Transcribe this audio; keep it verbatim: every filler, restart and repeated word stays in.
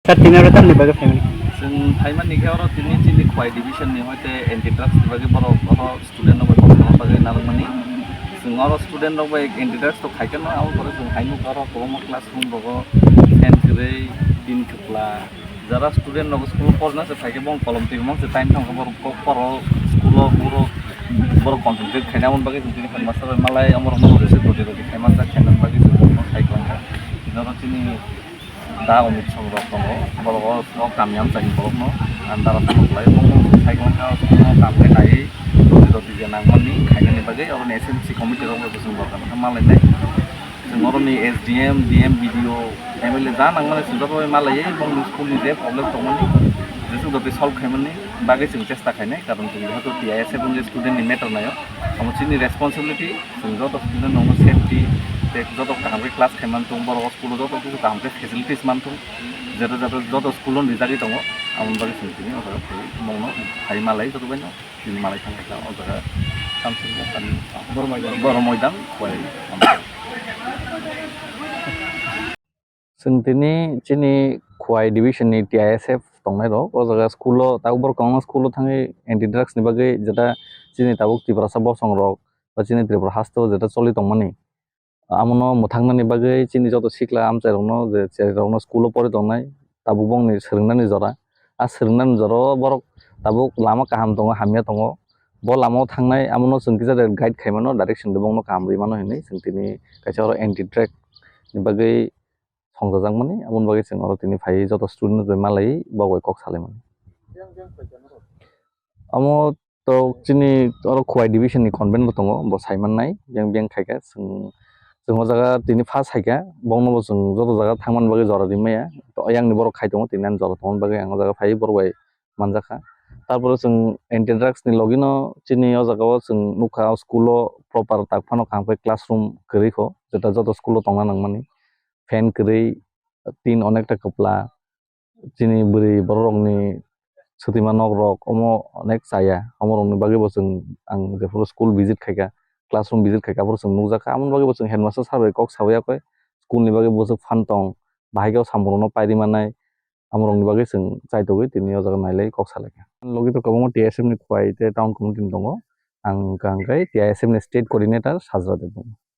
Sir, tini oro tamni bagwi phaimani? Chwng phaimani khe oro tini chini Khowai division ni hoite anti drugs ni bagwi borok oro student rok bai kok salna bagwi narwkmani. Chwng oro student rok bai anti drugs to khaikhe no, abo pore chwng hai nukha oro kwbangma classroom rogo fan kwrwi, tin kwpla. Jara student rok school o porna se phaikhe bong kolom twi mong se time thangkhe borok kok poro school o borok, borok concentrate khaina aboni bagwi chwng tini headmaster bai malai amo rok no rwse roti roti khaimani khaimani bagwi chwng borok no khai tongo. Tini oro chini Da Omit Song rok tongo, borok o, o kami amchaini borok no, ang dara song khlai o, bong bong sai khe o, kam khe nai, roti roti je nangmani khainani bagwi, oro ni S M C committee rok bai bwswng borok no ma lainai. Chwng oro ni S D M, D M, B D O, M L A ja nangmani sujak bai ma laiwi, bong ni school ni je problem tongmani, jesuk roti solve khaimani bagwi chwng chesta khainai, karon chwng jehetu T I S F wngwi student ni matter naio, omo chini responsibility. Chwng joto student rokno safety tei joto kaham khe class khai mantong, borok o school o joto kisa kaham khe facilities mantong, jeta jeta joto school o rijagwi tongo. Aboni bagwi chwng tini o jaga phai mungno phai malai joto baino tini malai thang kha o jaga Samsung Boro Moidang. Boro Moidang Khowai. Chwng tini chini Khowai division ni T I S F tongnai rok o jaga school o tabuk borok kwbangma school o thangwi anti drugs ni bagwi jeta chini tabuk Tiprasa bosong rok ba chini Tripura haste o jeta choli tongmani, amono mwthaknani bagwi chini joto sikla amchai rokno je cherai rokno school o pori tongnai tabuk bongni swrwngnani jora, a swrwngnani jora o borok tabuk lama kaham tongo, hamya tongo, bo lama o thangnai amono chwng kisa guide khai mano, direction de bongno kaham rwi mano hinwi chwng tini kaisa oro anti drug ni bagwi songchajakmani, aboni bagwi chwng oro tini phaiwi joto student rok bai malaiwi bo bai kok salaimani. Amo to chini oro Khowai division ni convent bo tongo, bo saimannai, yang biyang khaikha, chwng, chwng o jaga tini first haikha, bongno bo chwng joto jaga thangmani bagwi jora rimaya, to ayang ni borok khai tongo, tini ani jora tongmani bagwi ang o jaga phaiwi borok bai manjakha. Tarpore chwng anti drugs ni logi no chini o jaga o chwng nukha, o school o proper tak phano kaham khe classroom kwrwi kho, jeta joto school o tongna nangmani, fan kwrwi, tin onekta kwpla, chini bwrwi borok rokni swtwima nok rok omo onek chaya, omo rokni bagwi bo chwng ang jephuru school visit khaikha, classroom visit khaikha, aphuru chwng nukjakha, aboni bagwi bo chwng headmaster sir bai kok sawi yakwi school ni bagwi bwswk phan tong, bahai khe o samung rokno pairi mannai, amorokni bagwi chwng chaitogwi tini o jaga nailai kok salaikha. Logi to kwbangma T I S F ni Khowai tei town committee ni tongo. Ang hwnkha hwnkhe T I S F ni state coordinator Sajra Debbarma.